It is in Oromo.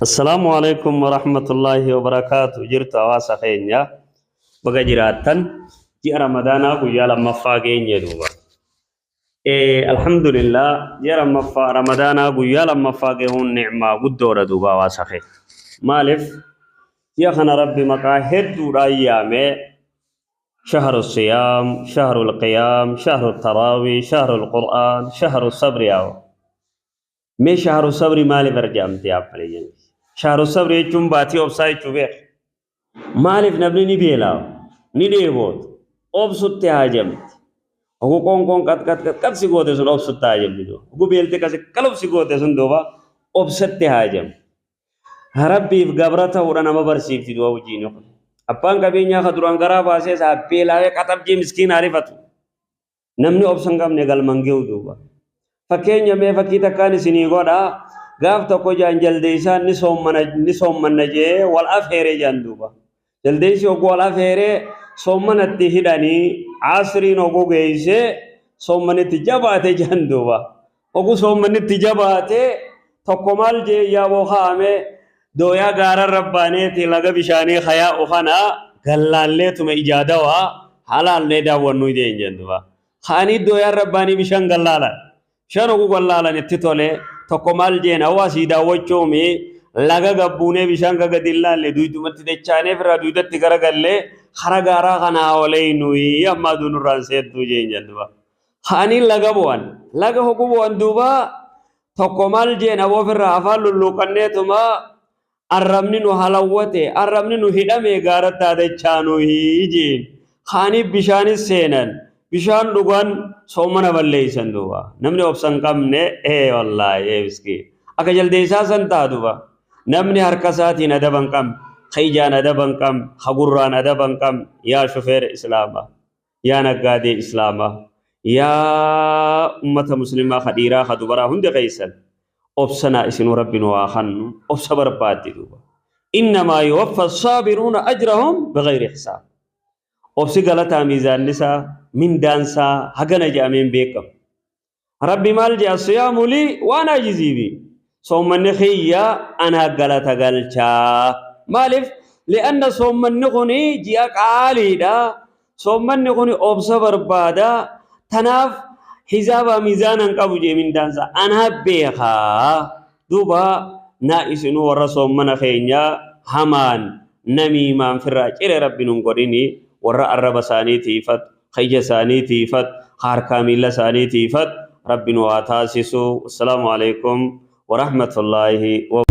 Assalaamu alaikum warahmatullaahi wabarakaatu. Jirtu hawaasa keenya, baga jiraattan. Ji'a Ramadaanaa guyyaa lammaffaa geenye duuba. Alhamdulillah, ji'a lammaffaa Ramadaanaa guyyaa lammaffaa gahuun ni'maa guddoodha duuba hawaasa keenya. Maaliif ji'a kana Rabbi maqaa hedduudhaan yaamee: shahru siyaam, shahru qiyaam, shahru taraawii, shahru qur'aan, shahru sabri yaa'u. Mee shahru sabri maaliif arjaamte yaabbalee? Shahru sabri jechuun baatii obsaa jechuu beeka. Maaliif namni ni beelaawu, ni dheeboota, obsutti haajamti. Ogu qoonqoon qat qat qat qat si goote sun obsutti haajamti duuba. Ogu beelte kasi qalub si goote sun duuba obsatti haajamti. Rabbiif gabra ta'uudha nama barsiifti duuba hojiin kun. Abbaan qabeenyaa ka duraan garaa baasee isaa beelaawee qaxabjee miskiina arifatu. Namni obsa hin qabne galman ge'u duuba. Fakkeenya mee fakkii takkaan isinii godha. Gaaf tokko jaan jaldeessaan ni soommana ni soommanna jee wal afeere jaan duuba. Jaldeessi oguu wal afeere soommanatti hidhanii asriin oguu geessee soommanitti jabaate jaan duuba. Oguu soommanitti jabaate tokko maal jee, yaaboo kaa'ame dooyaa gaararra baaneeti laga bishaanii kayaa'u kana gallaalleetuma ijaa dawaa halaallee daawwannu jeen jeen duuba. Ka'anii dooyaa rabbaanii bishaan gallaalan. Bishaan oguu gallaalan itti tole tokko maal jeen, hawaasii daawwachuumi laga gabbuunee bishaan gadi hin laalle duydumatti dachaanee firraa duydatti garagallee hara gaaraa kanaa olee nuyi amma aduu nurraan seettuu jeen jeen duuba. Ka'anii laga bu'an. Laga hoguu bu'an duuba tokko maal jeen, aboo ofirraa afaan lulluuqanneetuma arrabni nu halawwate, arrabni nu hidhame, gaaratti haadachaanuhi jeen. Ka'anii bishaanis seenan, bishaan dhugan, soomana balleeysan duuba. Namni obsa hin qabne, ee wallaahi, ee miskiin, akka jaldeessaa san ta'a duuba. Namni harka isaatiin adaba hin qabne, ka ijaan adaba hin qabne, ka gurraan adaba hin qabne, yaa shufeera islaamaa, yaa naggaadee islaamaa, yaa ummata muslimaa, ka dhiiraa ka dubaraa hundi keessan obsanaa isinuu Rabbi nu haa kannu. Obsa barbaaddi duuba. Innamaa yuwaffa saabiruuna ajrahum bighayri hisaab. Obsi galataa miizaannisaa mindaansaa hagana jedhameen beekamu. Rabbi maal jedha? Siyaamu lii waan ajiziibi, soommanni kiyya anaa galata galchaa. Maaliif? Li'anna soommanni kun ji'a qaaliidha. Soommanni kun obsa barbaada. Tanaaf hisaabaa miizaana hin qabu jee, mindaansa anaa beekaa duuba. Naa isinuu warra soommana keenya hamaan namiimaan firraa cire Rabbi nun godhini. Warra arraba isaanii tiifatu, ka ija isaanii tiifatu, ka harkaa miila isaanii tiifatu Rabbi nu haa taasisu. Assalaamu alaikum warahmatullaahi wa